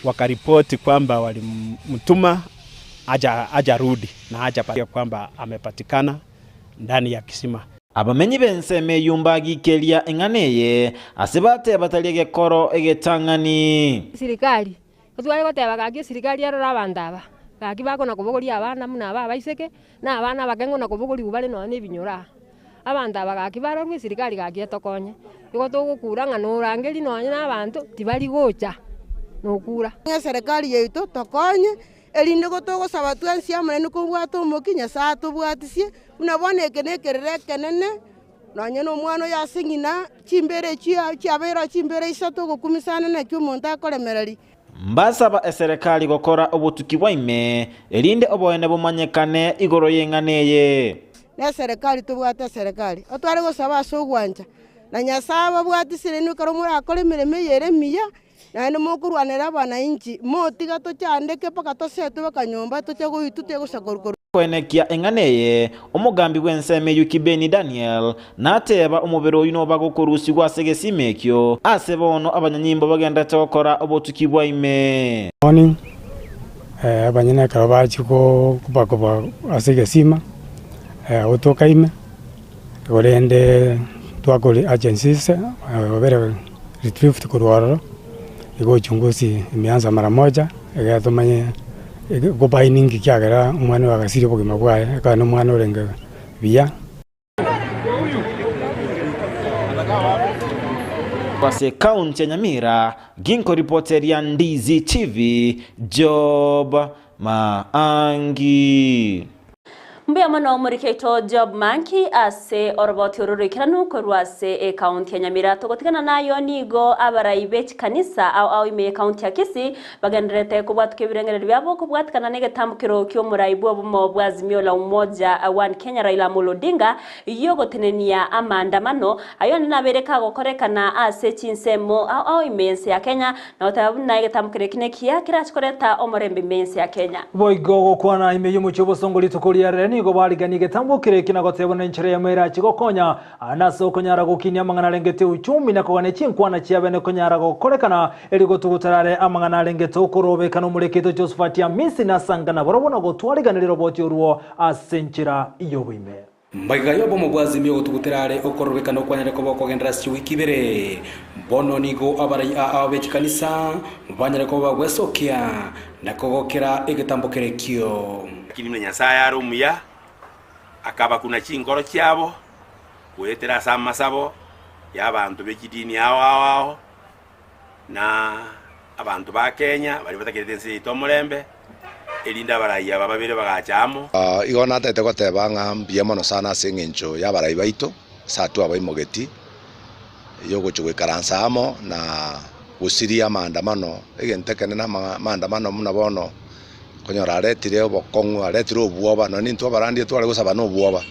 Wakaripoti kwamba walimtuma hajarudi na hajapatikana kwamba amepatikana ndani ya kisima. Abamenyi b'ensemo eyio mbagikeria eng'ana eye, ase bateba tari egekoro egetang'ani. Sirikari, Totware goteba gaki esirikari erore abanto aba, gaki bakona kobogoria abana buna aba abaiseke, na abana abake ng'o na kobogorigwa bare nonya na ebinyoro aa. Abanto aba gaki barorwe esirikari gaki etokonye. Igo togokura ng'a norangeria nonya na abanto tibari gocha, nokura. Ng'a eserekari yaito tokonye, erinde gotogosaba twensi amo naende kobwate omokia Nyasae atobwatisie, buna bono eke nekerero ekenene. Nonya nomwana oyo ase ng'ina, chimbeera echio chiabeire chimbeera isato, ogokumisa naki omonto akoremereria. Mbasaba eserekari gokora obotuki bwa ime, erinde oboene bomanyekane igoro y'eng'ana eye. Neserekari tobwate eserekari, otware gosaba ase ogwancha, na Nyasae ababwatisire inwe ekero morakore emeremo eye ere emiya, naende mokorwanera abananchi, motiga tochandeke mpaka tosetwe mpaka nyomba toche goitwa toche gosakorwa korwa. Koenekia eng'ana eye, omogambi bw'ensemo eyio Kibeni Daniel nateeba omobere oyio noba gokorusigwa ase egesima ekio, ase bono abanyanyimbo bagenderete gokora obotuki bwa ime. Morning, abanyene ekero bachia kobakoba ase egesima, gotoka ime, korende twakora agencies obere retrieved korwa ororo, igo uchunguzi imeanza mara moja, egere tomanye gobaini nki kiagera omwana oyo agasiria obogima bwaye, ekero na omwana orenge buya. Ase ekaunti ya Nyamira, ginkoripoteria Ndizi TV, Job Maangi. Mbuya mono omoriki oito Job Manki ase oroboti oro roikeranu korwa ase ekaunti ya Nyamira. Togotigana nayo nigo abarai be chikanisa ao ao ime y'ekaunti ya Kisii bagendererete kobwatuka ebirengererio biabo kobwatikana negetambokero ki'omorai bw'obomo bwa Azimio la Umoja One Kenya Raila Amolo Odinga y'ogotenenia amaandamano ayio ande nabeire kagokorekana ase chinsemo ao ao ime y'ense ya Kenya Na goteba buna egetamokero eki nekiya kerache koreta omorembe ime y'ense ya Kenya. Boigo gokwana ime y'omochie obosongo rituko ria rere nigo bariganie egetambokero eki na goteba buna enchera eyemo erache gokonya ande ase okonyara gokinia amang'ana arengete uchumi na kogania chinkwana chiabene konyara gokorekana erio gotugutarare amang'ana arengete okorobekana omoreketo Josephat Amisi nasanga nabarobwo na gotwariganeria roboti orwo ase enchera y'oboime. Magega y'obomo bwa Azimio gotugutera are okorobekana okwanyare koba okogenderera ase chiwiki ibere, bono nigo abarai aa be chikanisa banyare koba bagwesokia na kogokera egetambo kerekio. Lakini buna Nyasae are omuya, akabakuna chinkoro chiabo goetera ase amasabo y'abanto be chidini ao ao ao, na abanto ba Kenya baria batakerete ense yaito omorembe, erinde abarai aba babere bagacha amo. Igo natagete goteba ng'a mbuya mono sana ase eng'encho y'abarai baito, ase atwo abaimogeti, y'ogochia goikaransa amo na gosiria amaandamano, egento ekenene amaandamano buna bono, okonyora aretire obokong'u, aretire obwoba, nonye intwe abarandia tware gosaba na obwoba.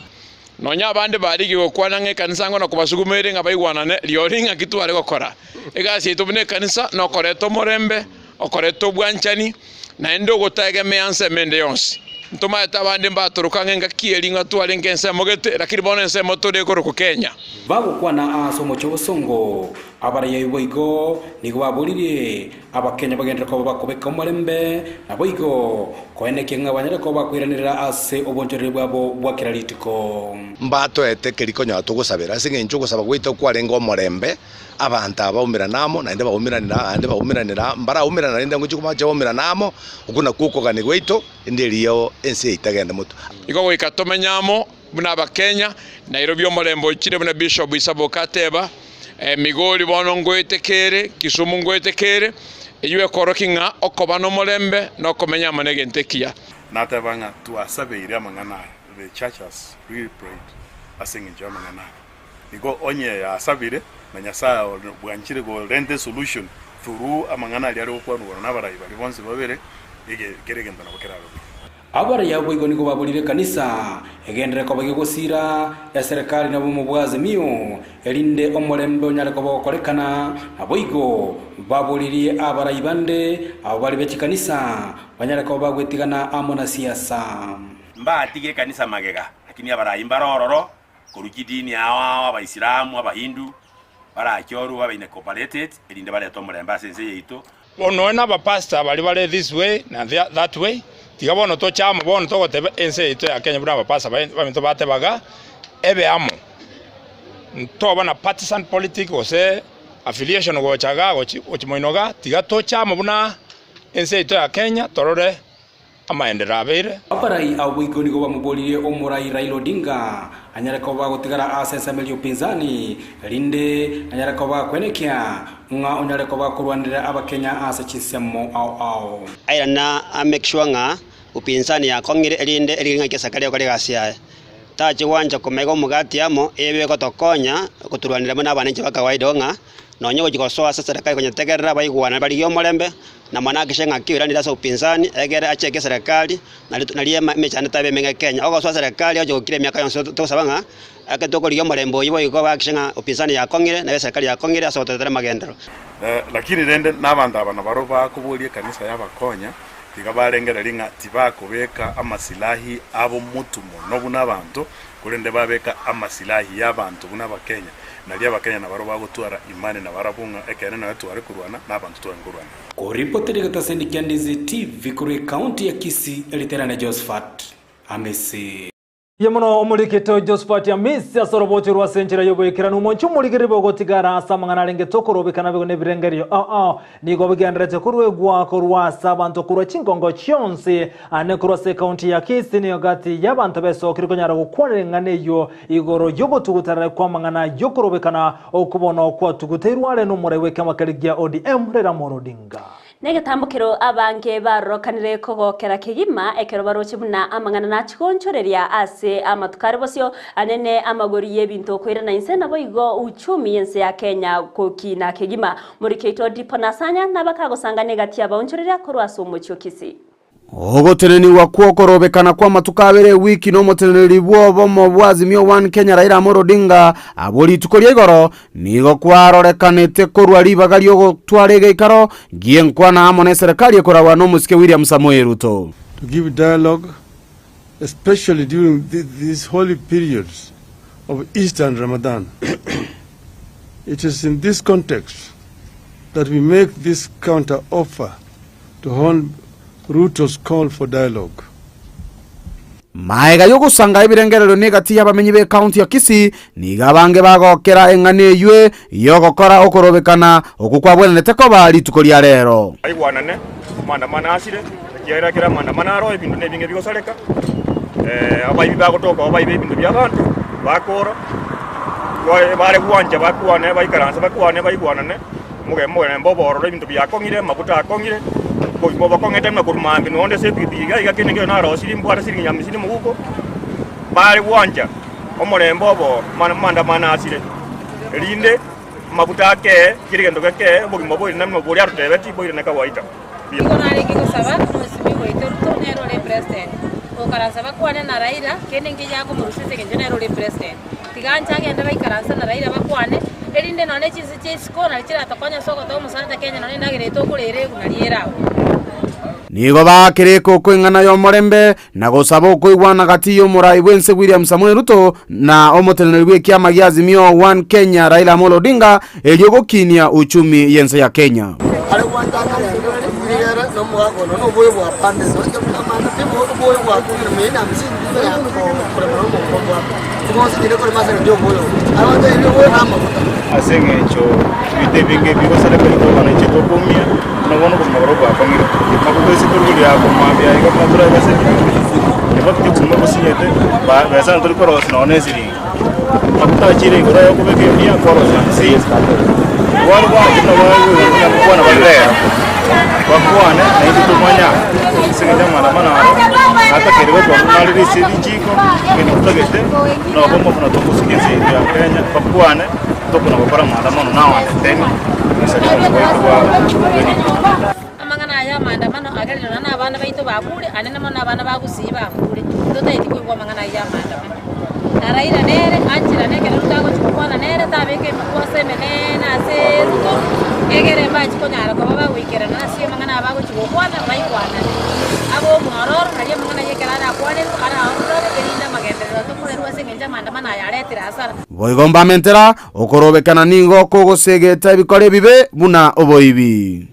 Nonya abande barigia gokwana ng'a ekanisa ang'o na kobasuguma ere ng'a baigwanane, rirorio ing'aki tware gokora. Egasi yaito buna ekanisa nokoreta omorembe, okoreta obwanchani, naende ogotaegemea ensemo ende yonsi. Ntomaete abande mbatoroka ng'a engaki eria ng'a twarenge ensemo gete, lakini bono ensemo tore ekorokwa Kenya. Bagokwana ase omochie obosongo, abarayai boigo nigo baboririe Abakenya bagenderere koba bakobeka omorembe, naboigo koenekia ng'a banyare koba bakoiranerera ase obonchoreria bwabo bwa kera rituko. Mbatoete keria konyora togosabera, ase engencho ogosaba gwaito kwarenge omorembe, abanto aba baumerane amo, naende baumeranire aa, naende baumeranire aa, mbaraumerana rende ngochia kobacha baumerane amo, okwo nakwo okogania gwaito, rende erio ense yaito egende motwe. Igo goika tomenye amo buna Abakenya, Nairobi omorembe ochire buna Bishop Isaboke ateba, Migori bono ngoeteka ere, Kisumu ngoeteka ere, eyio ekorokia ng'a okoba nomorembe na okomenya amo negento ekiya. Nateba ng'a twasabeire amang'ana aya, the church has really prayed ase eng'encho y'amang'ana aya. Igo onye yasabire na Nyasaye bwanchire korenta esolution through amang'ana aria are gokwanwa igoro nabarai baria bonsi babere, ege kera egento nabo kerabe buya. Abaria boigo nigo baborire ekanisa egenderere koba gegosira eserekari na obomo bwa Azimio, erinde omorembe onyare koba ogokorekana. Naboigo baboririe abarai bande abwo bare be chikanisa banyare koba bagwetigana amo na siasa. Mbatige ekanisa magega, lakini abarai mbare ororo korwa chidini ao ao, Abaisilamu, Abahindu, barachorwe babe incorporated, erinde barete omorembe ase ense yaito. Nonya na abapastor baria bare this way na that way, tiga bono toche amo bono togoteba ense yaito ya Kenya buna abapastor baminto batebaga, ebe amo. Ntoba na partisan politic gose affiliation gocha igaa gochi gochi moino igaa, tiga toche amo buna ense yaito ya Kenya torore amaenderero abeire. Abarai abwo boigo nigo bamoboririe omorai Raila Odinga anyare koba agotigara ase ensemo eria upinzani, erinde anyare koba akwenekia ng'a onyare koba akorwanerera abakenya ase chinsemo ao ao. Airana a make sure ng'a upinzani yakong'ire erinde erige ng'aki esakari egokora egasi yaye. Tachi gwancha komega omogati amo, ebe egotokonya gotorwanera buna abananchi ba kawaida ng'a nonya ogochia gosoa ase eserekari konyetegerera baigwane barigie omorembe, na mono akishe ng'aki oiranire ase upinzani egere acheke eserekari nari nari emechando etabe emenge Kenya. Ogosoa eserekari oche gokira emiaka yonsi togosaba ng'a ekero tokorigia omorembe oyio boigo bahakikishe ng'a upinzani yakong'ire naende eserekari yakong'ire ase ogotoretera amagenderero. Lakini rende nabanto aba nabarobwo bakoboria ekanisa yabakonya, tiga barengererie ng'a tibakobeka amasilahi abo motu mono buna abanto, korende babeka amasilahi y'abanto buna Abakenya, nario Abakenya nabarobwo bagotwara imani nabarabwo ng'a ekeene nonya tware korwana, nabanto tware nkorwana. Koripoti rigetaseni kia Ndizi TV korwa ekaunti ya Kisii, Riterane Josephat Amisi. Mbuya mono omorikito Josephat Amisi ase orobocho rwa ase enchera y'oboikeranu. Omonche omorigereria bogotigara ase amang'ana arenge tokorobekana bego nebirengererio ao ao. Nigo bigendererete koruegwa korwa ase abanto korwa chingongo chionsi ane korwa ase ekaunti ya Kisii nigo gati y'abanto besokire konyara gokwanera eng'ana eyio igoro y'ogotugutarara kw'amang'ana y'okorobekana okwo bono kwatuguteirwe are n'omorai bw'ekiama keria gia ODM Raila Amolo Odinga. Negetambokero abange barorokanire kogokera kegima ekero baroche buna amang'ana nachigonchoreria ase amatuko are bosio anene amagori y'ebinto okoirana inse naboigo uchumi y'ense ya Kenya gokina kegima. Moriki oito Dipo Nasanya nabakagosangana egati y'abaonchoreria korwa ase omochie o Kisii. Ogotenenigwa kw'okorobekana kw'amatuko abere ewiki n'omoteneneri bw'obomo bwa Azimio One Kenya Raila Amolo Odinga abwo rituko ria igoro nigo kwarorekanete korwa ribaga ri'ogotwara egeikaro gi'enkwana amo n'eserekari ekoragwa n'omosike William Samoei Ruto. To give dialogue especially during these holy periods of Easter and Ramadan. It is in this context that we make this counter offer to Hon Ruto's call for dialogue. Maega y'ogosanga ebirengererio negati y'abamenyi b'ekaunti ya Kisii, nigo abange bagokera eng'ana eywe y'ogokora okorobekana okwo kwabwenerete koba rituko ria rero. Baigwanane, amaandamano asire, ekiagera ekero amaandamano aro ebinto nebinge bigosareka, abaibi bagotoka oo baibe ebinto bi'abanto, bakora, bare gwancha bakwane baikaranse bakwane baigwanane, Moge-mogerembe obororo ebinto biakong'ire, amaguta akong'ire, obogima obokong'ete buna korwa mambia nonde ase epigipigi iga iga kende nkeiyo narosirie mbwate siringi nyamesini moguko, bare gwancha omorembe obo maandamano asire, erinde amaguta akee, kera egento gekee, obogima boirane buna boria atotebetie boirane kawaida. Nigo narenge gosaba Omosimiwa oito Ruto nere ore president, gokaransa bakwane na Raila kende nkeiyo akomorusia ase engencho nere ore president. Tiga anche agende baikaranse na Raila bakwane, erinde nonye chinse chia isiko nari chiratokonye ase ogotoa omosara Kenya nonye endagera eye tokorera eguna riere agwo. Nigo bakereka okoing'ana y'omorembe na gosaba okoigwana gati y'omorai bw'ense William Samoei Ruto na omoteneneri bw'ekiama gia Azimio One Kenya Raila Amolo Odinga erio gokinia uchumi y'ense ya Kenya. Ase eng'encho ebinto ebinge bigosareka rikobana inche tokoumia, buna bono obogima boria bwakong'ire. Amaboko ase torigori aya komambia iga buna torabe ase epikipiki, ebakiti obogima bosinyete, ba besa ntori korosia nonya na esiringi. Amaguta achire igoro aya okobeka emia korosia hamsini. Bwari bwanche buna bwari buna gokwana bare rero, bakwane naintwe tomanye aa ase eng'encho y'amaandamano aya, natakeire gokora buna are rise richiko, egento totagete nobomo buna togosukia ense yaito ya Kenya, bakwane tokona gokora amaandamano naonde teni ase obogima bwaito bwa bwerigoro. Amang'ana aya y'amaandamano agerire nonya na abana baito bakure, anene mono abana ba Gusii bakure, totaeti koigwa amang'ana ayio y'amaandamano. Na Raila nere ancherane ekero Ruto agochia gokwana nere tabeka emekwaso emenene ase Ruto, egere mbachie konyara koba bagoikerana ase amang'ana aya bagochia gokwana baigwanane. Abe omwororo nario amang'ana ayio ekero arakwanerwe araororobe erinde amagenderero atokorerwe ase eng'encho amaandamano aya aretire hasara. Boigo mbamentera, okorobekana nigo kogosegeta ebikora ebibe buna oboibi.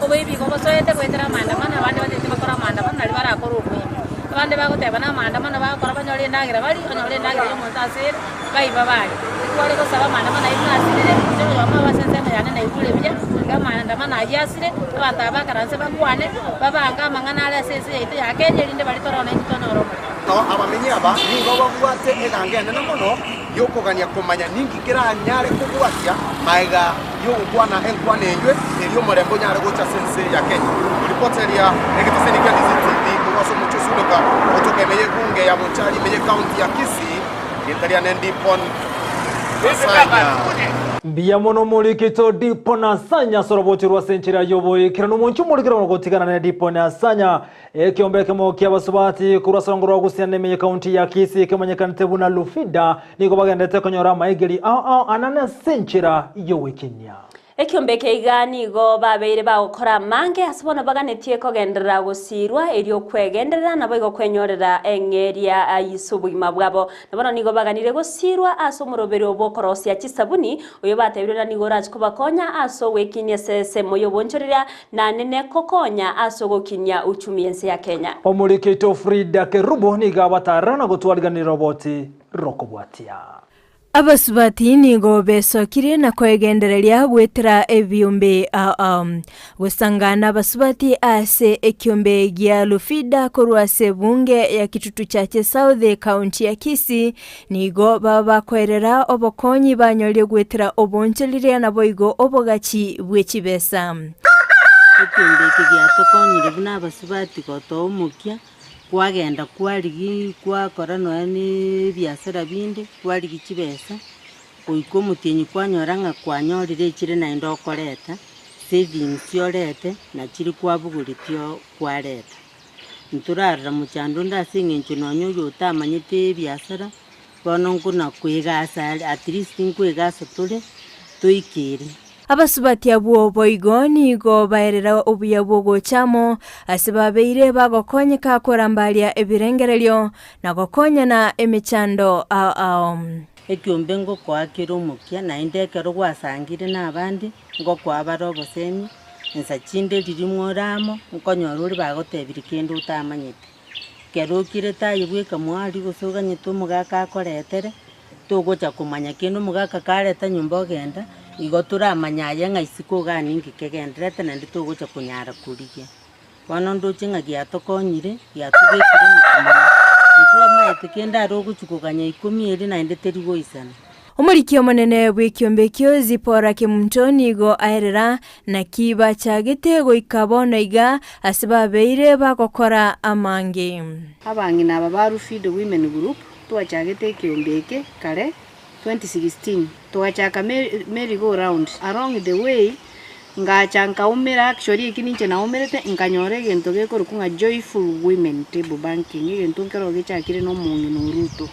Oboibi igo bosoete goetera amaandamano, abande batagete bakore amaandamano nario barakore oboibi. Abande bagoteba na amaandamano bagokora banyore endagera barie, onyore endagera ya omonto ase ere, baiba baria. Tware gosaba amaandamano ayio buna asirire, inche oyomo ase ensemo yane naigure buya, iga amaandamano ayio asire, abanto aba bakaranse bakwane, babange amang'ana are ase ense yaito ya Kenya erinde baria tore one intwe tonyore omorembe. Abamenyi aba nigo babwate eganga enene mono y'okogania komanya ninki keranyare kobwatia magega y'ogokwana enkwana eyio, erio omorembe onyare gocha ase ense ya Kenya. Ripoteria egeteseni kia DCTV korwa ase omochie o Suneka gotoka ime y'ebunge ya Bonchari ime y'ecounty ya Kisii, erieta riane Ndipon Asanya. Mbuya mono morikito Dipon Asanya ase orobocho rwa ase enchera y'oboikeranu. Omonche omorikire mono gotigana ne Dipon Asanya. Ekiombe ekemo ki'abasubati korwa ase orongo rwa Gusii na ime y'ekaunti ya Kisii kemanyekanete buna Lufida nigo bagenderete konyora amaegeri ao ao anane ase enchera y'ogwekinia. Ekiombe eke iga nigo babeire bagokora amange ase bono baganetie kogenderera gosiirwa erio kwegenderera naboigo kwenyorera eng'eria ase obogima bwabo. Na bono nigo baganire gosiirwa ase omoroberio bw'okorosia chisabuni, oyo batebire ng'a nigo orache kobakonya ase ogwekinia ase ensemo y'obonchoreria na nene kokonya ase ogokinia uchumi y'ense ya Kenya. Omorikito Frida Kerubo nigo abatarera na gotwariganera roboti rokobwatia. Abasubati nigo besokirie na kwegendereria goetera ebiombe ao. Gosangana abasubati ase ekiombe gia Lufida korwa ase ebunge ya Kitutu Chache South ekaunti ya Kisii nigo baba bakoerera obokonyi banyorire goetera obonchoreria naboigo obogachi bwe chibesa. Ekiombe eke giatokonyire buna abasubati gotoa omokia Kwagenda kwarigia kwakora nonya na ebiasara binde, kwarigia chibesa, goika omotienyi kwanyora ng'a kwanyorire echire naende okoreta, savings orete, na chiria kwabogoretie oo kwareta. Ntorarora mochando onde ase eng'encho nonya oyo otamanyete ebiasara, bono nkona koegasa are at least nkoegasa tore, toikere. Abasubati abwo boigo nigo baerera obuya bw'ogocha amo, ase babeire bagokonyeka korambaria ebirengererio na gokonyana emechando ao ao. Ekiombe ngokoa kere omokia, naende ekero gwasangire nabande, ngokoa bare obosemia, insa chinde riria more amo, nkonyora ore bagotebirie kende otamanyete. Ekero okirete aye bweka mwaria gose oganyete omogaka akoretere, Togocha komanya kende omogaka kareta nyomba ogenda, igo toramanye aye ng'a isiko igaa ninki kegendererete naende togocha konyara korigia. Bono ndoche ng'a giatokonyire, giatobekire omokia mono. Ntwamaete kende are ogochia koganya ikomi eria naende teri goisana. Omoriki omonene bw'ekiombe ekio Zipporah Kemunto nigo aerera naki bachagete goika bono iga ase babeire bagokora amange. Abang'ina aba ba Rufido Women Group Twachagete ekeombe eke kare 2016 twachaka merry go round along the way ngacha nkaumera actually eki ninche naumerete nkanyora egento gekorokwa ng'a joyful women table banking egento nkero gechakire na omong'ina o Ruto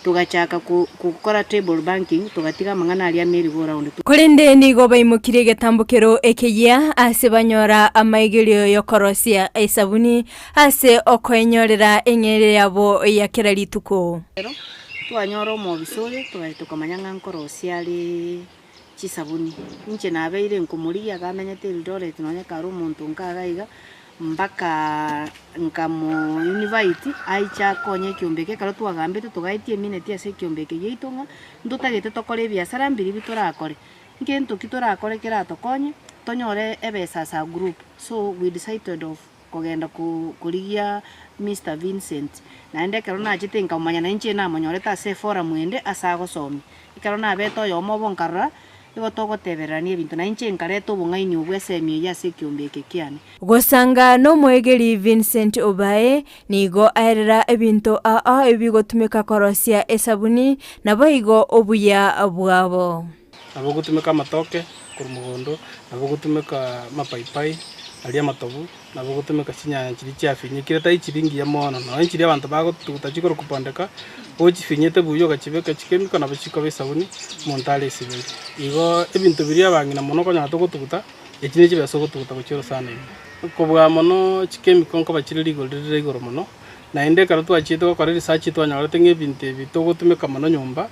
togachaka gokora table banking togatiga amang'ana aria a merry go round. Korende nigo baimokirie egetambokero ekeyia ase banyora amaigerio y'okorosia esabuni Ase okoenyorera eng'eria yabo ya kera rituko. Ekero twanyora omobisa oyo, togachia tokamanya ng'a nkorosia are chisabuni. Inche nabeire nkomorigia iga amenyete Eldoret nonye kare omonto nka iga iga, mpaka nkamo invite aiche akonye ekiombe eke ekero twagambete togaetia emineti ase ekiombe eke giaito ng'a ntotagete tokore ebiasara mbiri torakore. Ngento ki torakore keratokonye tonyore ebesa as a group, so we decided of kogenda korigia Mister Vincent, naende ekero nachete nkamomanya na inche namonyorete ase eforum ende ase agosomia. Ekero nabete oyomo obo nkarora, nigo togotebererania ebinto, na inche nkareta obong'aini obwo esemi eyio ase ekiombe eke kiane. Gosanga nomoegeri Vincent Obae nigo aerera ebinto ao ebigotumeka korosia esabuni naboigo obuya bwabo. Nabo ogotumeka amatoke korwa mogondo, nabo ogotumeka amapaipai aria amatobu, nabo ogotumeka chinyanya chiria chiafinyekire tari chiria ngiya mono, nonya chiria abanto bagotuguta chikore kobondeka, gochifinyete buya ogachibeka chikemiko nabo chikoba esabuni omonto aresiberie. Igo ebinto biria abang'ina mono okonyora togotuguta, echi ne chibesa ogotuguta gochia orosana ime. Kobua mono chikemiko nkoba chire rigori rire igoro mono, naende ekero twachiete gokora eresearch twanyorete ng'a ebinto ebi togotumeka mono nyomba.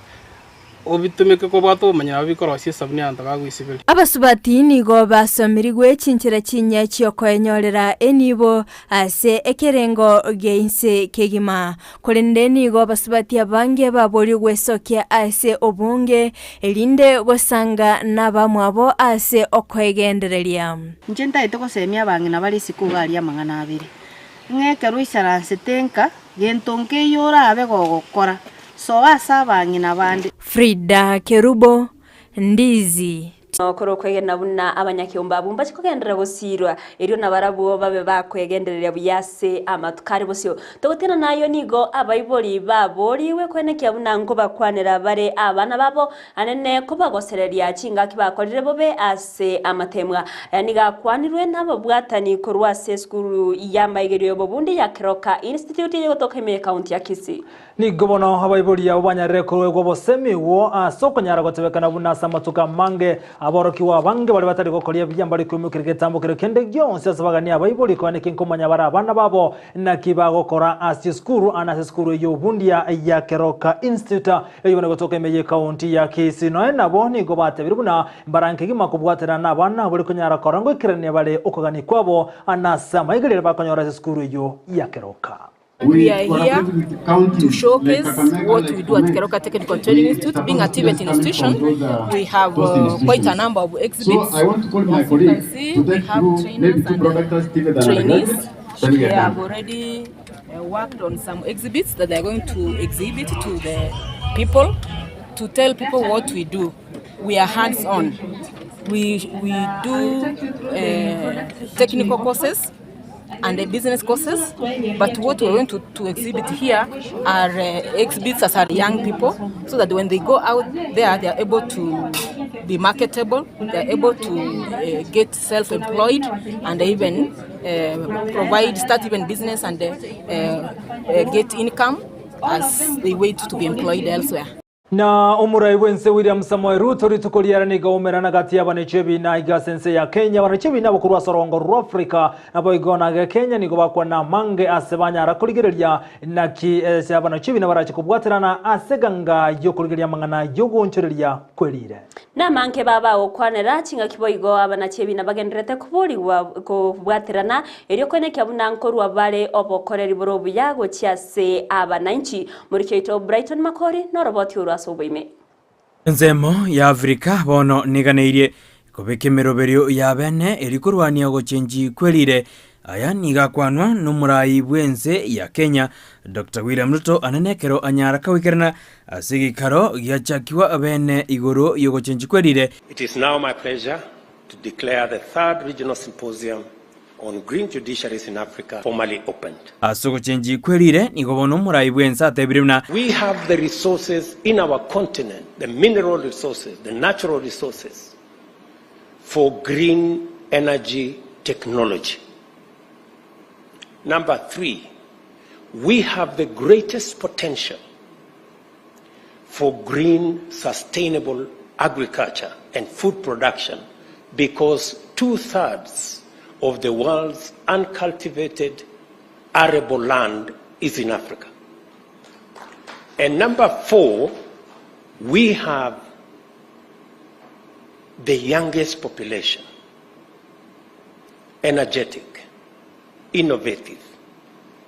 Obitumeke kobwate obomanyi nabo bikorosia esabuni abanto bagoisiberia. Abasubati nigo basomirigwe chinchera chinyia chi'okoenyorera enibo ase ekerengo gi'ense kegima. Korende nigo abasubati abange baboria gwesokia ase obonge, erinde gosanga nabamwabo ase okoegendereria. Inche ntagete gosemia abang'ina bare isiko iga aria amang'ana abere, ng'a ekero oisaransete nka, gento nkeiyo orabe gogokora, soa ase abang'ina bande. Frida Kerubo, Ndizi. Nokore okwegena buna abanyakeombe abwo mbache kogenderera gosiirwa, erio nabarabwo babe bakwegendereria buya ase amatuko are bosio. Togotiana nayio nigo abaibori baboorigwe koenekia buna nkobakwanera bare abana babo, anene kobagosereria chingaki bakorire bobe ase amateemwa. Aya nigo akwanirwe nababwatani korwa ase esukuru y'amaigerio y'obobundi ya Keroka Institute eyegotoka ime y'Ekaunti ya Kisii. Nigo bono abaibori abo banyarire koruegwa obosemigwo ase okonyara gotebekana buna ase amatuko amange aborokigwa abange baria batari gokoria ebiya mbare koimokeria getambo keria kende gionsi ase baganie abaibori konya naki nkomanya bare abana babo naki bagokora ase chisukuru ande ase esukuru ey'obundia ya Keroka Institute eyio bono egotoka ime y'ekaunti ya Kisii. Nonya nabo nigo batebirie buna mbarange kegima kobwaterana nabana bari konyara korora ngoikerania bare okogania kwabo ande ase amaigereria bakonyora ase esukuru eyio ya Keroka. We are here to showcase what we do at Keroka Technical Training Institute. Being a TVET institution, we have quite a number of exhibits. As you can see, we have trainers and trainees. They have already worked on some exhibits that they are going to exhibit to the people to tell people what we do. We are hands-on. We, we do technical courses and the business courses but what we're going to, to exhibit here are uh, exhibits as are young people so that when they go out there they are able to be marketable they are able to uh, get self-employed and even uh, provide start even business and uh, uh, get income as they wait to be employed elsewhere. Na omorai bw'ense William Samoei Ruto rituko riare nigo aumerana gati y'abananchi b'ebiina iga ase ense ya Kenya. Abananchi b'ebiina abo korwa ase orongo rwa Africa naboigo na iga Kenya nigo bakwana amange ase banyara korigereria naki ase abananchi b'ebiina barache kobwaterana ase eganga y'okorigereria amang'ana y'ogoonchoreria kwerire. Namange babagokwanera chingaki boigo abanachi ebiina bagendererete koborigwa kobwaterana erio koenekia buna nkorua bare obokoreri bore obuya gochia ase abananchi. Moriki oito Brighton Makori noroboti orwo ase oboime. Ensemo ya Afrika bono neganeirie kobeka emeroberio ya bene eri korwania ogochenchi kwerire. Aya nigo akwanwa nomorai bw'ense ya Kenya Doctor William Ruto anene ekero anyara koikerana ase egeikaro giachakigwa bene igoro y'ogochenchi kwerire. It is now my pleasure to declare the third regional symposium on Green Judiciaries in Africa formally opened. Ase ogochenchi kwerire nigo bono omorai bw'ense atebire buna. We have the resources in our continent, the mineral resources, the natural resources for green energy technology. Number 3, we have the greatest potential for green sustainable agriculture and food production because two-thirds of the world's uncultivated arable land is in Africa. And number 4, we have the youngest population, energetic, innovative,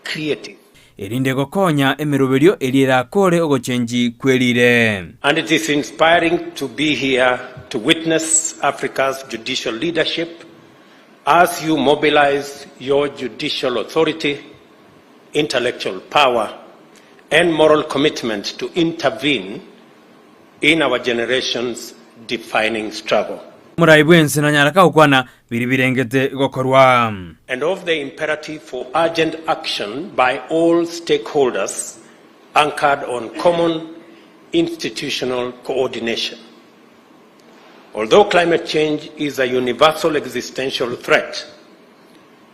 creative. Erinde gokonya emeroberio eria erakore ogochenchi kwerire. And it is inspiring to be here to witness Africa's judicial leadership as you mobilize your judicial authority, intellectual power, and moral commitment to intervene in our generation's defining struggle. Omorai bw'ense nanyare kagokwana biria birengete gokorwa. And of the imperative for urgent action by all stakeholders anchored on common institutional coordination. Although climate change is a universal existential threat,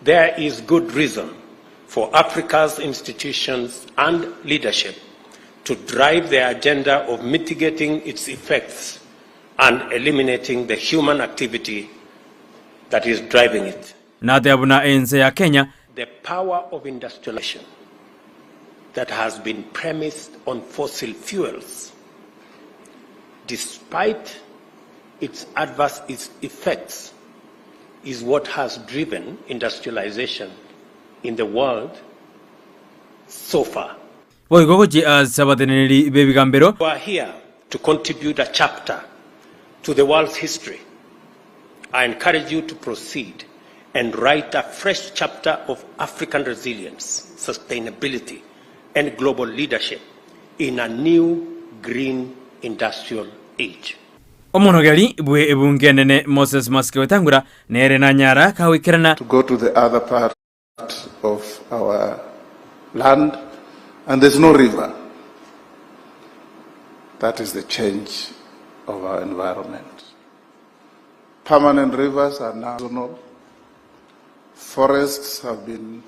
there is good reason for Africa's institutions and leadership to drive the agenda of mitigating its effects and eliminating the human activity that is driving it. Nateba buna ense ya Kenya. The power of industrialization that has been premised on fossil fuels. despite its adverse effects, is what has driven industrialization in the world so far. Boigo gochia ase abateneneri b'ebigambero. You are here to contribute a chapter to the world's history. I encourage you to proceed and write a fresh chapter of African resilience, sustainability, and global leadership in a new green industrial age. Omonogeri bwe ebunge enene Moses Masike Wetangula nere nanyara kagoikerana. To go to the other part of our land and there's no river. That is the change of our environment. Permanent rivers are now zonal. Forests have been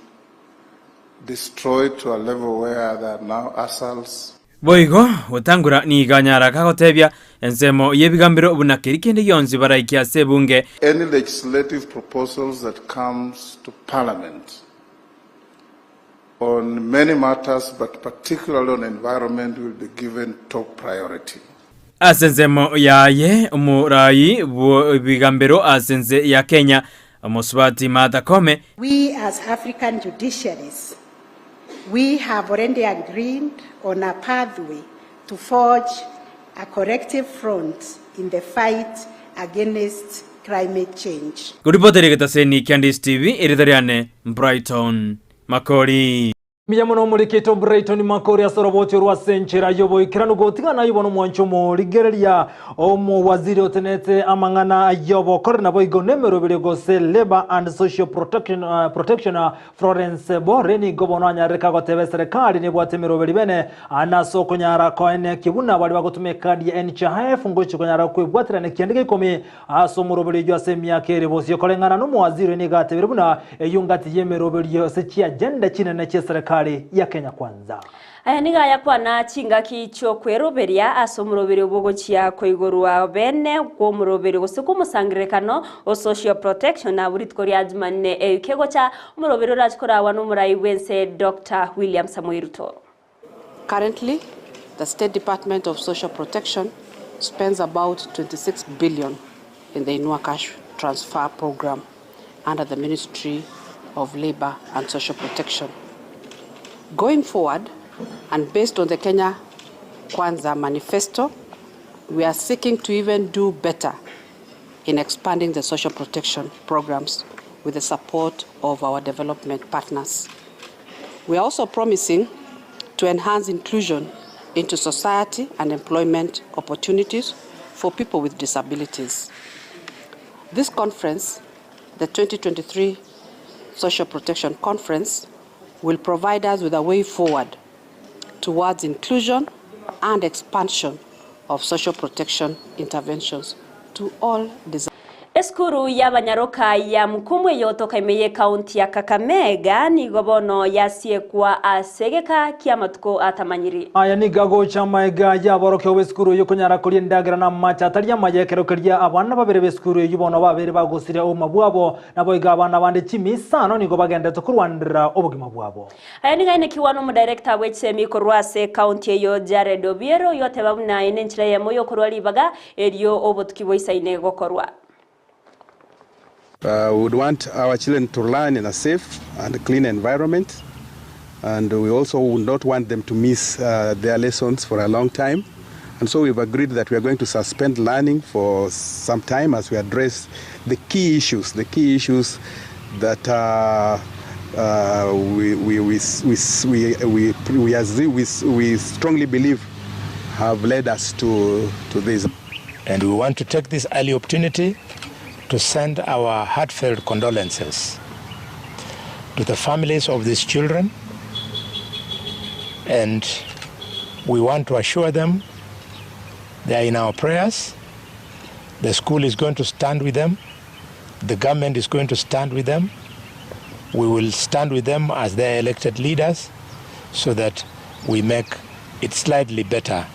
destroyed to a level where there are now assals. Boigo Wetangula nigo anyara kagotebia ensemo y'ebigambero buna keri kende gionsi baraikie ase ebunge. Any legislative proposals that comes to parliament on many matters but particularly on environment will be given top priority. Ase ensemo yaye omorai bw'ebigambero ase ense ya Kenya Omosubati Martha Koome. We as African judiciaries, we have already agreed on a pathway to forge a collective front in the fight against climate change. Koripotera egetaseni kia Ndisi TV, erieta riane Brighton Makori. Mbuya mono omorikito Brighton Makori ase oroboti orwo ase enchera y'oboikeranu gotigana aye bono omwancho omorigereria omowaziri otenete amang'ana y'obokoreri naboigo nemeroberio gose Labour and Social Protection, uh, Protection Florence Bore nigo bono anyarire kagoteba eserekari nebwate emeroberi bene ase okonyara koenekia buna baria bagotumia ekadi ya NHIF ngochia konyara kwebwaterana ekianda gia ikomi ase omoroberi oyio ase emiaka ere bosio. Koreng'ana nomowaziri oyo nigo atebire buna eyio ngati y'emeroberio ase chiagenda chinene chi'eserekari ya Kenya Kwanza. Aya nigo ayakwana chingaki chi'okweroberia ase omoroberio bw'ogochia koigorwa bene kw'omoroberio gose kw'omosangererekano o Social Protection abwo rituko ria Jumanne ewiki egocha, omoroberio orache koragwa n'omorai bw'ense Doctor William Samoei Ruto. Currently, the State Department of Social Protection spends about 26 billion in the Inua Cash Transfer Program under the Ministry of Labor and Social Protection. Going forward, and based on the Kenya Kwanza Manifesto, we are seeking to even do better in expanding the social protection programs with the support of our development partners. We are also promising to enhance inclusion into society and employment opportunities for people with disabilities. This conference, the 2023 Social Protection Conference, will provide us with a way forward towards inclusion and expansion of social protection interventions to all disabilities. Esukuru y'abanyaroka ya Mukumwe eyotoka ime y'Ekaunti ya Kakamega nigo bono yasiekwa ase egeka ki'amatuko atamanyiri. Aya nigo agocha amaega y'aborokigwa b'esukuru eyio konyara koria endagera na amache atari amaya ekero keria abana babere b'esukuru eyio bono babere bagosiria obogima bwabo, naboigo abana bande chimi isano nigo bagenderete korwanerera obogima bwabo. Aya nigo ainekigwa n'omodirector bw'echisemi korwa ase ekaunti eyio Jared Obiero oyio oteba buna eye nenchera eyemo y'okorwa ribaga erio obotuki boisaine gokorwa. We would want our children to learn in a safe and clean environment and we also would not want them to miss their lessons for a long time and so we've agreed that we are going to suspend learning for some time as we address the key issues, the key issues that uh, uh, we, we, we, we, we, we, we, we strongly believe have led us to, to this. And we want to take this early opportunity to send our heartfelt condolences to the families of these children. And we want to assure them they are in our prayers. The school is going to stand with them. The government is going to stand with them. We will stand with them as their elected leaders so that we make it slightly better.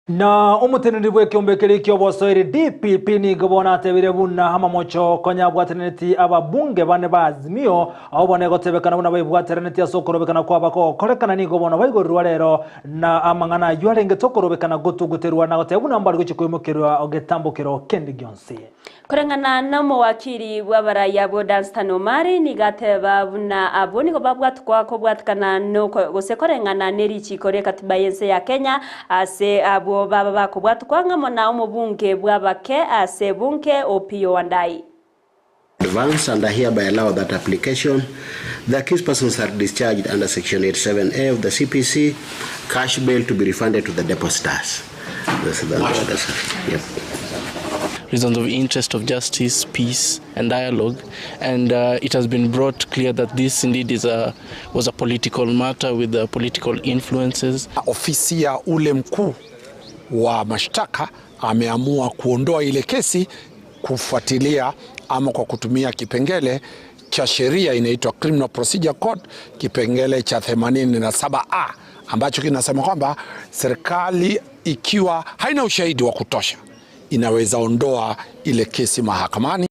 Na omoteneneri bw'ekeombe keria ki'obosoeri DPP nigo bono atebire buna amamocho konya abwataneti ababunge bane ba Azimio, abwo bono egotebekana buna baibwateraneti ase okorobekana kwabo kogokorekana nigo bono baigorirwa rero na amang'ana ayio arengete okorobekana gotuguterwa na goteba buna mbare gochia koimokerwa getambokero kende gionsi. Koreng'ana nomowakiri bw'abarai abwo Danstan Omari nigo ateba buna abwo nigo babwatukwa kobwatikana noko gose koreng'ana nerichiko ri'ekatiba y'ense ya Kenya ase abwo baba bakobwatukwa ng'amo na omobunge bw'abake ase ebunge Opiyo Wandayi. Advance and I hereby allow that application. The accused persons are discharged under section 87A of the CPC, cash bail to be refunded to the depositors. That's the, that's, yep. reasons of interest of justice, peace, and dialogue. And it has been brought clear that this indeed is a, was a political matter with the political influences. Ofisi ya ule mkuu wa mashtaka ameamua kuondoa ile kesi kufuatilia ama kwa kutumia kipengele cha sheria inaitwa Criminal Procedure Code kipengele cha 87A ambacho kinasema kwamba serikali ikiwa haina ushahidi wa kutosha inaweza ondoa ile kesi mahakamani.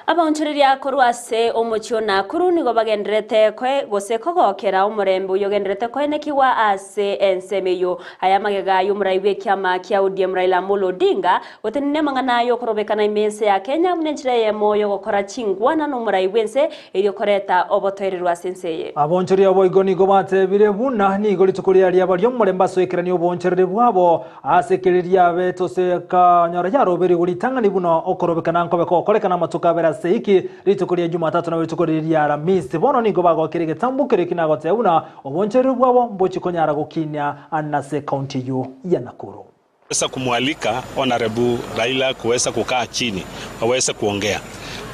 Abaonchoreria korwa ase omochie o Nakuru nigo bagenderete koe gose kogokera omorembe oyo ogenderete koenekiwa ase ensemo eyo. Aya magega ya omorai bwa ekiama kia ODM Raila Amolo Odinga gotenenia amang'ana aye okorobekana ime ense ya Kenya buna enchera eyemo yogokora chingwana na omorai bwa ense erio koreta obotoererwa ase ense eye. Abonchoria boigo nigo batebire buna nigo rituko riria riaba ri'omorembe ase oikerania obonchoreri bwabo ase ekeri riabete ase kanyora yaroberigwe ritang'ani buna okorobekana nkobe kogokorekana amatuko abere ase iki rituko ria Jumatatu na rituko riria ria Aramisi. Bono nigo bagokire egetambo keria eki nagoteba buna obonchoreri bwabo mbochi konyara gokinia nase ekaunti eyio ya Nakuru. Weza kumwalika Honorable Raila kuweza kukaa chini waweze kuongea.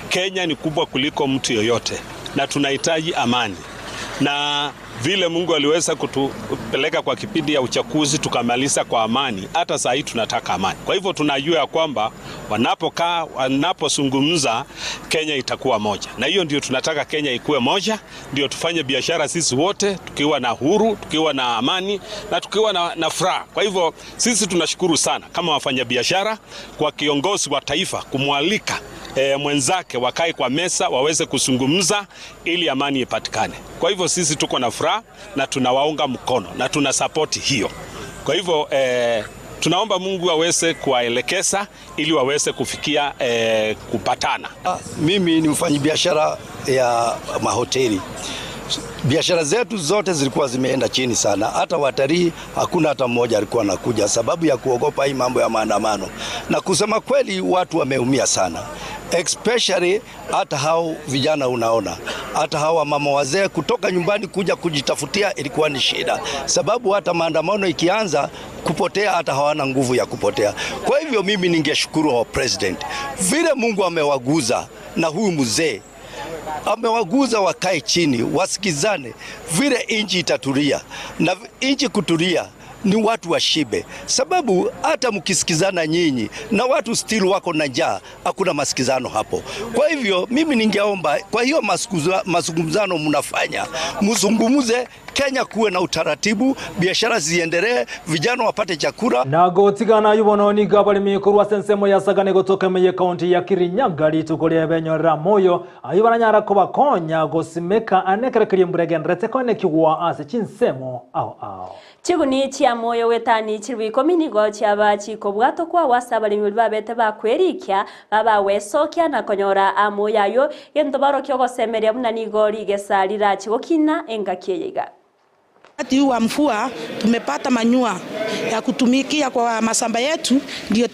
Kenya ni kubwa kuliko mtu yoyote na tunahitaji amani, na vile Mungu aliweza kutupeleka kwa kipindi ya uchaguzi tukamaliza kwa amani, hata saa hii tunataka amani. Kwa hivyo tunajua ya kwamba wanapokaa, wanapozungumza, Kenya itakuwa moja, na hiyo ndio tunataka, Kenya ikuwe moja, ndio tufanye biashara sisi wote tukiwa na huru, tukiwa na amani na tukiwa na furaha. Kwa hivyo sisi tunashukuru sana kama wafanyabiashara kwa kiongozi wa taifa kumwalika mwenzake wakae kwa mesa waweze kuzungumza ili amani ipatikane. Kwa hivyo sisi tuko na furaha na tunawaunga mkono na tuna support hiyo. Kwa hivyo tunaomba Mungu aweze kuwaelekeza ili waweze kufikia kupatana. Mimi ni mfanyabiashara ya mahoteli. Biashara zetu zote zilikuwa zimeenda chini sana, hata watalii hakuna hata mmoja alikuwa anakuja sababu ya kuogopa hii mambo ya maandamano. Na kusema kweli, watu wameumia sana, especially hata hao vijana, unaona hata hao mama wazee kutoka nyumbani kuja kujitafutia ilikuwa ni shida, sababu hata maandamano ikianza kupotea, hata hawana nguvu ya kupotea. Kwa hivyo mimi ningeshukuru wa president vile Mungu amewaguza na huyu mzee amewaguza wakae chini wasikizane, vile inchi itatulia. Na inchi kutulia ni watu washibe, sababu hata mkisikizana nyinyi na watu still wako na njaa, hakuna masikizano hapo. Kwa hivyo mimi ningeomba, kwa hiyo mazungumzano mnafanya, mzungumze Kenya kuwe na utaratibu, biashara ziendelee, vijana wapate chakula. Nagotigana yubono nigo abaremi korwa ase ensemo ya Sagane gotoka ime ye county ya Kirinyaga rituko ria benyorera moyo ayio baranyara kobakonya gosimeka ane ekero keria embura egenderete koenekigwa ase chinsemo ao ao. Chiguni chia moyo wetani chiribu ikomi nigo chiaba chikobwatokwa ase abaremi baria babete bakwerikia babawesokia na konyora amoyo ayo gento barokia ogosemeria buna nigo rigesa rirachigokina engaki eye iga. Wakati huu wa mvua tumepata manyua ya kutumikia kwa mashamba yetu, ndio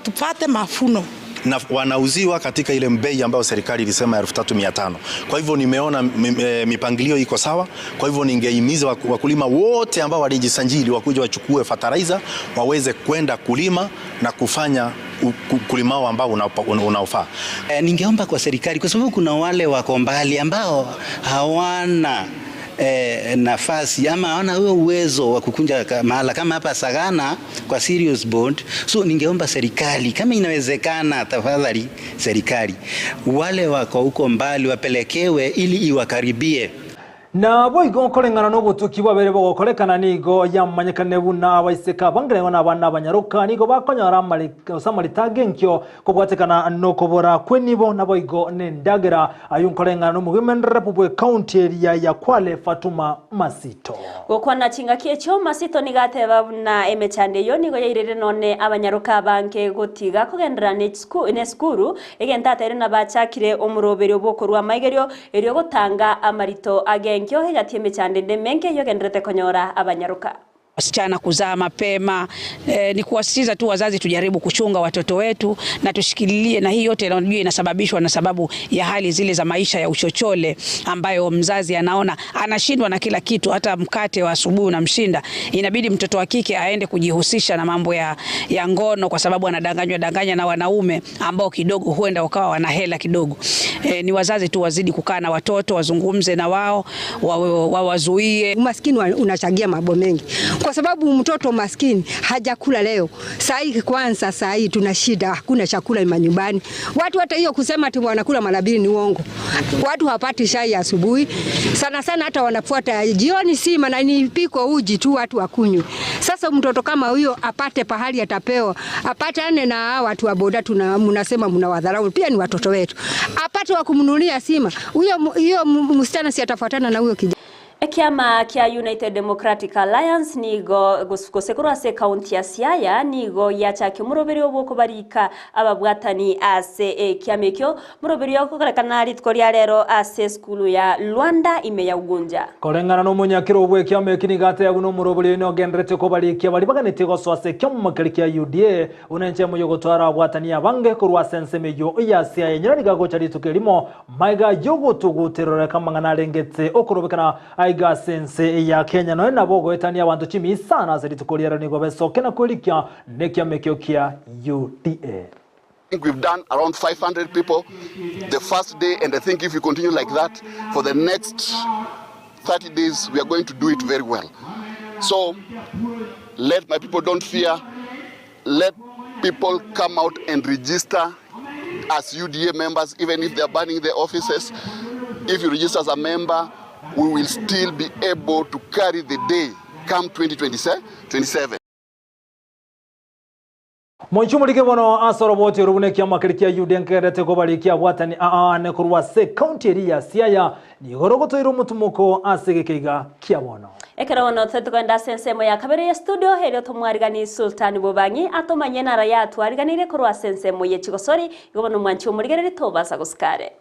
tufate mafuno. Na wanauziwa katika ile bei ambayo serikali ilisema elfu tatu mia tano. Kwa hivyo nimeona mipangilio iko sawa. Kwa hivyo ningehimiza wakulima wote ambao walijisajili wakuja wachukue fertilizer waweze kwenda kulima na kufanya ukulima wao ambao unaofaa. Ningeomba kwa serikali, kwa sababu kuna wale wako mbali ambao hawana nafasi ama hawana huo uwezo wa kukunja mahala kama hapa Sagana kwa Serious Bond. So ningeomba serikali kama inawezekana, tafadhali serikali, wale wako huko mbali wapelekewe ili iwakaribie. Naboigo nkoreng'ana nobotuki bwabere bogokorekana nigo yamanyekane buna abaiseke abange na abana abanyaroka nigo bakonyora gose amarita agenkio kobwatekana nokobora kw'enibo naboigo nendagera. Ayio nkoreng'ana nomogemenderebu bw'ecounty eria ya Kwale Fatuma Masito. Gokwana chingaki echio, Masito nigo ateba buna emechando eyio nigo yairire none abanyaroka abange gotiga kogenderera nesukuru, egento ateire nabachakire omoroberio bw'okorua amaigerio Erio gotanga amarito agenkio egati emechando ende emenge yogenderete konyora abanyaroka. Wasichana kuzaa mapema. Eh, ni kuwasisitiza tu wazazi tujaribu kuchunga watoto wetu na tushikililie, na hii yote najua inasababishwa na sababu ya hali zile za maisha ya uchochole ambayo mzazi anaona anashindwa na kila kitu, hata mkate wa asubuhi unamshinda, inabidi mtoto wa kike aende kujihusisha na mambo ya, ya ngono kwa sababu anadanganywa danganya na wanaume ambao kidogo huenda wakawa wana hela kidogo. E, ni wazazi tu wazidi kukaa na watoto wazungumze na wao wawazuie. Umaskini unachangia mambo mengi, kwa sababu mtoto maskini hajakula leo. Saa hii kwanza, saa hii tuna shida, hakuna chakula manyumbani. Watu hata hiyo kusema ati wanakula mara mbili ni uongo. Watu hawapati chai asubuhi sana sana, hata wanafuata jioni sima na ni uji tu watu wakunywe. Sasa mtoto kama huyo apate pahali atapewa, apatane na watu wa boda, tuna mnasema mnawadharau, pia ni watoto wetu, apate wa kumnunulia sima huyo, hiyo msichana si atafuatana na huyo kijana. Ekiama kia United Democratic Alliance nigo gosekorwa ase county ya Siaya nigo yachaki omoroberi obwokobarika ababwatani ase ekiama ekio moroberi okokorekana rituko ria rero ase esukuru ya Luanda ime ya Ugunja. Koreng'ana na omonyakero obwo ekiama eki nigo ateya buna omoroberi oyo nogenderete kobarikia baria baganetie gosoa ase ekiama keria kia UDA buna enchemo yogotwara ababwatani abange korwa ase ensemo eyio ya Siaya enyora nigo agocha rituko erimo maiga yogotuguteroreka amang'ana arengete okorobekana Aiga ase ense ya Kenya nonya nabo ogoetania abanto chimisana ase rituko ri'ero nigo besoke na kwerikia nekiama ekio kia UDA. think we've done around 500 people the first day, and I think if we continue like that for the next 30 days, we are going to do it very well. So let my people don't fear. Let people come out and register as UDA members, even if they are burning their offices. If you register as a member, we will still be able to carry the day come 2027. Moichumorike bono ase oroboti oro buna ekiama keria kia UDA nkegerete kobarikia abwatani aane korwa ase ekaunti eria ya Siaya nigo rogotoira omotumoko ase egekeiga kia bono. Ekero bono tore tokogenda ase ensemo ya kabere ye studio, erio tomwariganie Sultani Bobangi atomanyie nara yatwariganirie korwa ase ensemo ye chigosori, igo bono mwanche omorigererie tobasa gosika are.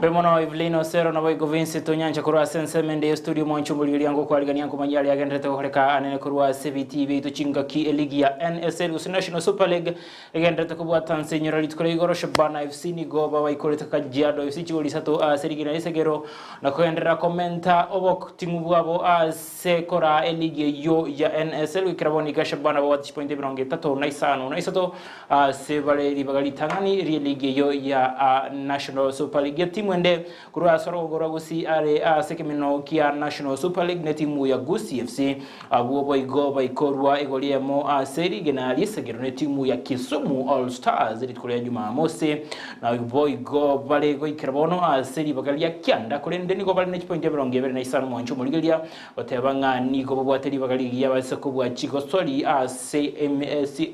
Mbuya mono Evelyn Osero naboigo Vincent Onyancha korwa ase ensemo ende ye studio mwanche omorigereria ngokwarigania nkomanyia aria agenderete gokoreka anene korwa ase ebitii biaito chingaki eligi ya NSL gose National Super League Egendererete kobwata nse inyora rituko ria igoro, Shabana FC nigo babaikorete Kajiado FC chigori isato ase rigena risegero na kogenderera komenta oboting'u bwabo ase koraa eligi eyio ya NSL goikera bono iga Shabana babwate chipointi emerongo etato na isano na isato ase bare ribaga ritang'ani ri'eligi eyio ya National Super League. Etimu ende Korwa ase orogongo rwa Gusii are ase ekeminoo kia National Super League netimu ya Gusii FC. Abwo boigo baikorwa igori eyemo ase rigena ri'esegero netimu ya Kisumu All Stars rituko ria Jumamosi. Naboigo bare goikera bono ase ribaga ria kianda korende nigo bare ne chipointi 25 mwanche omorigereria goteba ng'a nigo babwate ribaga rigiya base kobua chigosori ase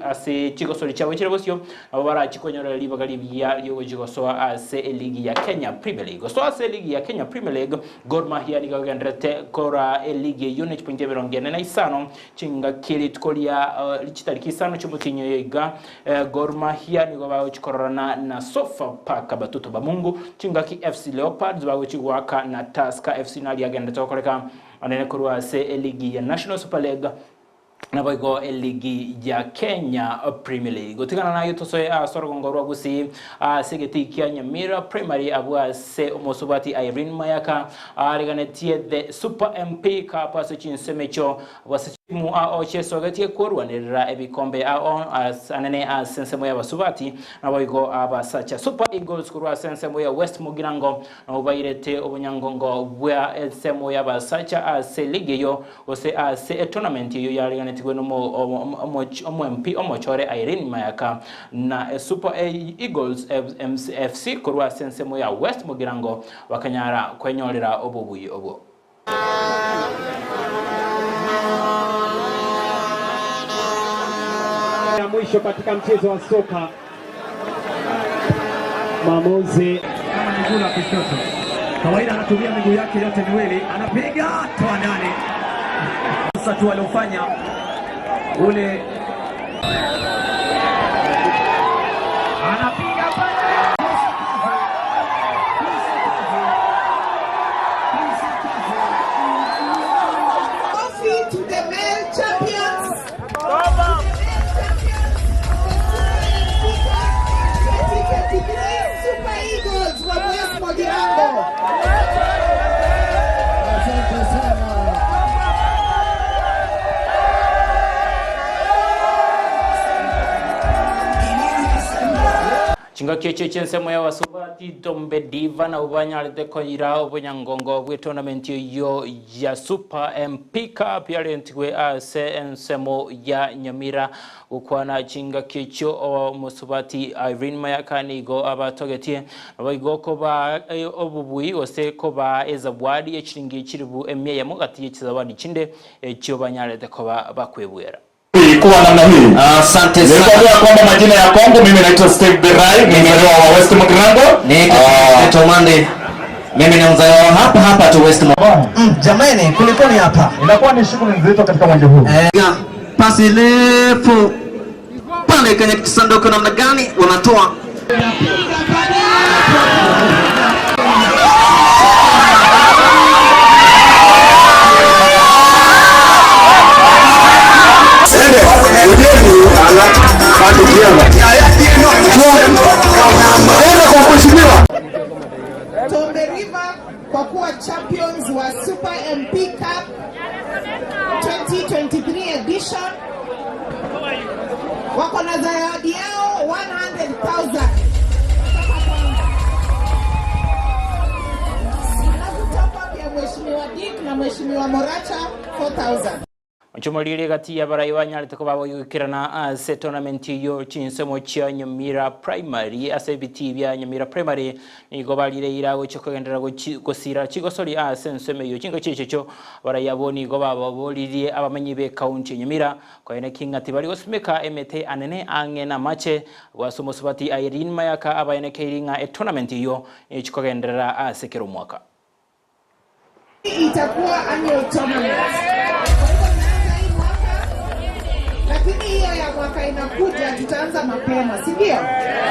ase chigosori chiabo chire bosio Nabo barachie konyorera ribaga rigiya riogochia gosoa ase eligi ya Kenya Premier League. Gosoa ase eligi ya Kenya Premier League, Gor Mahia nigo egendererete koraa eligi eyio ne chipointi 45 chingaki rituko ria chitariki isano chi'omotienyi oyo iga. Gor Mahia nigo bagochia kororana na Sofapaka Batoto ba Mungu, chingaki FC Leopards bagochia goaka na Tusker FC naria agendererete gokoreka anene korwa ase eligi ya National Super League. Naboigo eligi ya Kenya Premier League. Gotigana naye tosoe ase orogongo rwa Gusii ase egetii kia Nyamira Primary abwo ase omosubati Irene Mayaka areganetie the Super MP Cup ase chinsemo echio abwo ase. Timu ao chiesogetie korwanerera ebikombe ao anene ase ensemo y'abasubati, naboigo abasacha. Super Eagles korwa ase ensemo ya West Mugirango nabwo bairete obonyangongo bwa ensemo y'abasacha ase ligi eyio gose ase etournament eyio yareganetigwe n'omo omochore Irene Mayaka na Super Eagles FC korwa ase ensemo ya West Mugirango bakanyara kwenyorera obobui obwo. Ya mwisho katika mchezo wa soka maamuzi kama ni gula kushoto, kawaida anatumia miguu yake yote miwili, anapiga toa ndani. Sasa tu aliofanya ule anapiga pale Trophy to the male champions. Super Eagles wa West Mogirango. Asante sana. Chingaki echio chi'ensemo y'abasubati Dombe Diva nabwo banyarete koira obonyangongo bw'etournament eyio ya Super MP Cup yarentigwe ase ensemo ya Nyamira. Gokwana chingaki echio omosubati Irene Mayaka nigo abatogetie naboigo kobaa obobui gose kobaa ezawadi ye chiringi chilifu emia eyemo gati ye chizawadi chinde echio banyarete koba bakwebuera. Kuwa namna hii. Asante sana. Nilikwambia kwamba majina ya kwangu mimi naitwa Steve Birai, ni mzaliwa wa West Mugirango. Ni Tomande. Mimi ni mzaliwa wa hapa hapa tu West Mugirango. Jamani, kulikoni hapa? Inakuwa ni shughuli nzito katika uwanja huu. Eh, pasi refu pale kwenye kisanduku namna gani wanatoa Tombe River kwa kuwa champions wa Super MP Cup 2023 edition. Wako na zawadi yao 100,000. Alafu top up ya Mheshimiwa Dick na Mheshimiwa Moracha 4,000. Omochie gati y'abarai banyarete koba bagoikerana ase tournament eyio chinsemo chia Nyamira Primary ase ebitii bia Nyamira Primary nigo barire eira gochia kogenderera gosira chigosori ase ensemo eyio. Chingaki echiechio abarai abwo nigo bababoririe abamenyi be county ya Nyamira koeneki ng'a tibari gosimeka emete anene ang'e namache abwo ase omosubati Irene Mayaka abaenekeiri ng'a etournament eyio nechi kogenderera ase kera omwaka. Itakuwa annual tournament. Kwa hivyo inaanza hii mwaka, lakini hiyo ya mwaka inakuja tutaanza mapema, si ndio?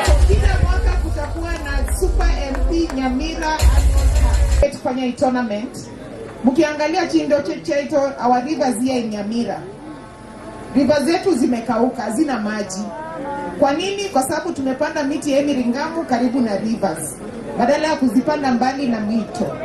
So kila mwaka kutakuwa na Super MP Nyamira Annual Cup. Tufanya hii tournament. Mkiangalia chindo chetu our rivers here in Nyamira. River zetu zimekauka, hazina maji. Kwa nini? Kwa sababu tumepanda miti ya miringamu karibu na rivers badala ya kuzipanda mbali na mito.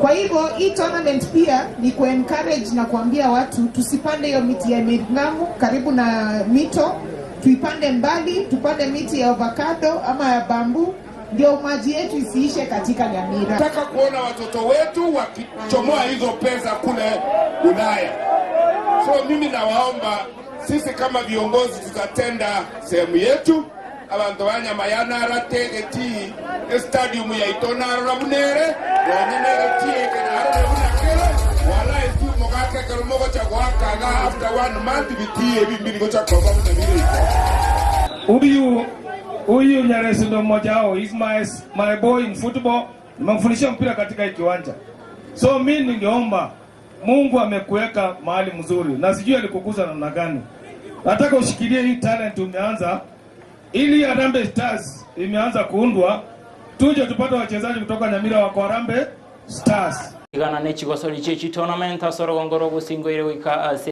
Kwa hivyo hii tournament pia ni kuencourage na kuambia watu tusipande hiyo miti ya miringamu karibu na mito, tuipande mbali, tupande miti ya avocado ama ya bambu, ndio maji yetu isiishe katika Nyamira. Nataka kuona watoto wetu wakichomoa hizo pesa kule Ulaya. So mimi nawaomba sisi kama viongozi tutatenda sehemu yetu abantu banyamayanarategeti estadium yaitonarora bunere nonyenegetiekenarore bunakere wala esi mogakekero mogocha goakaga after one month bitie bimbiri gocha koba buna biriko Huyu huyu Nyaresi ndo mmoja wao, he's my, my boy in football. Nimemfundishia mpira katika hii kiwanja, so mi ningeomba Mungu amekuweka mahali mzuri, na sijui alikukuza namna gani. Nataka ushikilie hii talent umeanza, ili Harambee Stars imeanza kuundwa, tuje tupate wachezaji kutoka Nyamira wako Harambee Stars. Igana ne chigosori chie chitournament ase orogongo rwa obosingo ere goika ase.